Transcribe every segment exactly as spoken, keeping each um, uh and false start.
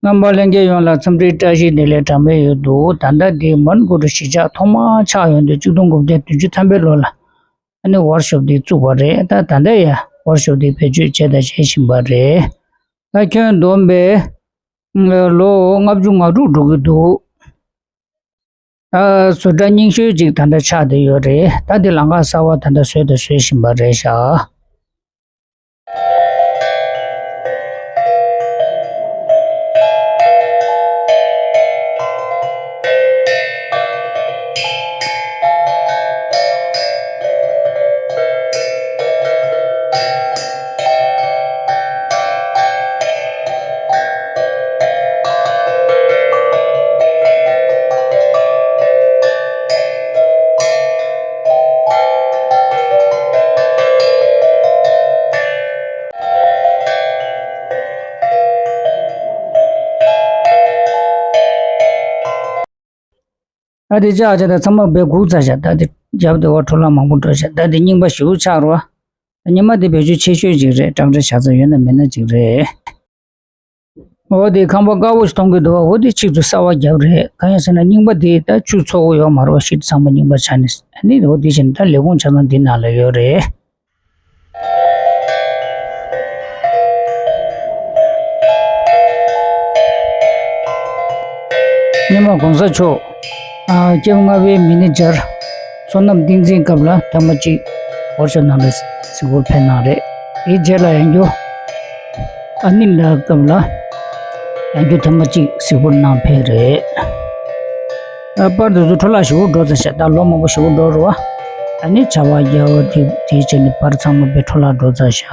རྔན་པ་ལྷན་རྒྱས་ཡོངས་ལ་འཚམས་འདྲིའི་བཀྲ་ཤིས་བདེ་ལེགས་གྲངས་མེད་ཡོད་འདུག་ད་ལྟ་འདི་མོན་གྷོ་རུ་གཞིས་ཆགས་ཐོག་མར་ཆགས་ཡོང་དུས་གཅིག་སྟོང་དགུ་བརྒྱ་བདུན་ཅུ་ཐམ་པའི་ལོ་ལ་ཨ་ནི་ཝར་ཤོབ་འདི་བཙུགས་པ་རེད། ད་ད་ལྟ་ཡང་ཝར་ཤོབ་འདི་བེད་སྤྱོད་བྱས་དང་བྱེད་བཞིན་པ་རེད། ད་ཁྱོན་བསྡོམས་པས་ལོ་ལྔ་བཅུ་ང་དྲུག་འགྲོ་གི་འདུག་ད་བཟོ་གྲྭ་རྙིང་ཤོས་ཅིག་ད་ལྟ་ཆགས་བསྡད་ཡོད་རེད། ད་འདི་ལམ་ཁ་གསར་པ་ད་ལྟ་བཟོས་དང་བཟོ་བཞིན་པ་རེད་ཤག་ཨ་དེ་ཅག་ཅག་ད་ཚང་མ་བས་སྒུག་ཚར་ཤག་ད་དེ་རྒྱབ་དེ་བ་འཕྲོ་བརླག་མང་པོ་འགྲོ་ཤག་ད་དེ་རྙིང་པ་ཞེ་པོ་ཆགས་རོ། ད་རྙིང་པ་དེ་བེད་སྤྱོད་ཆེ་ཤོས་ཅིག་རེད། སྐྲག་སྐྲག་བྱ་ཚ་ཡོད་ན་མེད་ན་ཅིག་རེད། འོ་དེ་ཁང་པ་དཀར་པོ་ཞིག་མཐོང་གི་འདུག་འོ་དེ་ཆེད་དུ་གསར་པ་བརྒྱབ་རེད། གང་ཡིན་ཟེར་ན་རྙིང་པ་དེ་ད་ཆུ་ཚོགས་ཡོད་མ་རེད་པ། ཤིད་ཚང་མ་རྙིང་པ་ཆགས་ནས་ཨ་ནི་འོ་དེ་བཞིན་ད་ལས་ཁུངས་ཆ་ཚང་འདི་ནང་ལ་ཡོད་རེད། སྔོན་མ་གོང་ས་མཆོག་ཨ་སྐྱབས་ལྔ་པའི་མི་ནི་ཇར་བསོད་ནམས་བསྟན་འཛིན་སྐབས་ལ་ཐེངས་མ་གཅིག་ཝར་ཤོབ་ནང་ལ་གཟིགས་སྐོར་ཕེབས་གནང་རེད། དེའི་རྗེས་ལ་ཡང་རྒྱུ་ཨ་ནི་ལ་སྐབས་ལ་ཡང་རྒྱུ་ཐེངས་མ་གཅིག་གཟིགས་སྐོར་གནང་ཕེབས་རེད། ཨ་པར་དེ་ཚོ་འཕྲོ་བརླག་ཞེ་པོ་འགྲོ་ཚར་ཤག་ད་ལོ་མང་པོ་ཞེ་པོ་འགྲོ་རེད་པ། ཨ་ནི་བྱ་བ་རྒྱག་པ་དེ་དེའི་རྗེས་ནས་པར་ཚང་མ་དཔེ་འཕྲོ་བརླག་འགྲོ་ཚར་ཤག་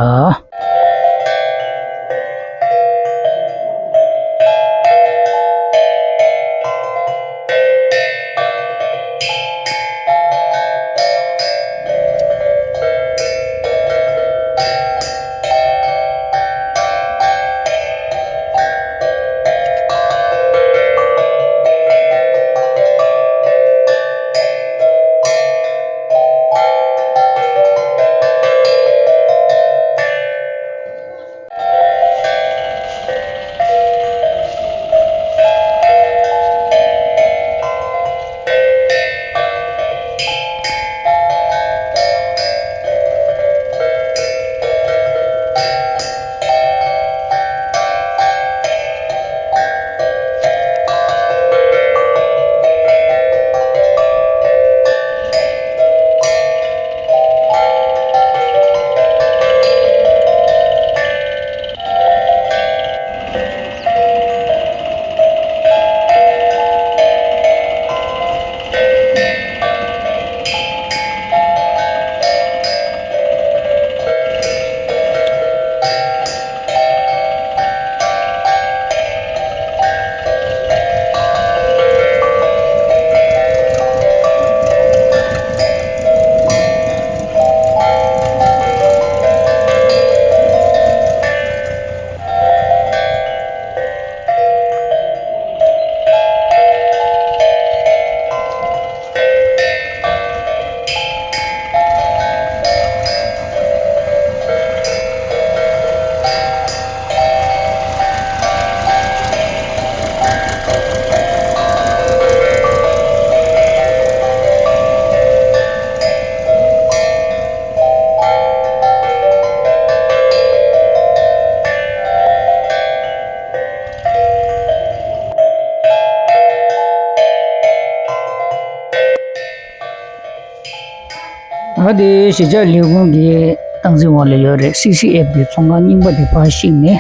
ད་དེ་གཞིས་ཆགས་ལས་ཁུངས་ཀྱི་སྟངས་འཛིན་འོག་ལ་ཡོད་རེད། སི་སི་ཨེཕ་གི་ཚོང་ཁང་རྙིང་པ་དེ་ཕར་བཤིག་ནས་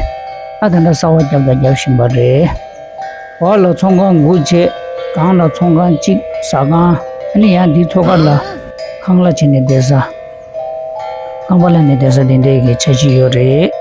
ཨ་ད་ལྟ་གསར་པ་བརྒྱབ་དང་བརྒྱབ་བཞིན་པ་རེད། འོག་ལ་ཚོང་ཁང་དགུ་བྱས། སྒང་ལ་ཚོང་ཁང་གཅིག་ཟ་ཁང་ཨ་ནི་ཡང་འདིའི་ཐོག་ཁ་ལ་ཁང་གླ་བྱས་ནས་བསྡད་ས། ཁང་པ་གླ་ནས་བསྡད་ས་དེ་འདྲའི་གི་འཆར་གཞི་ཡོད་རེད།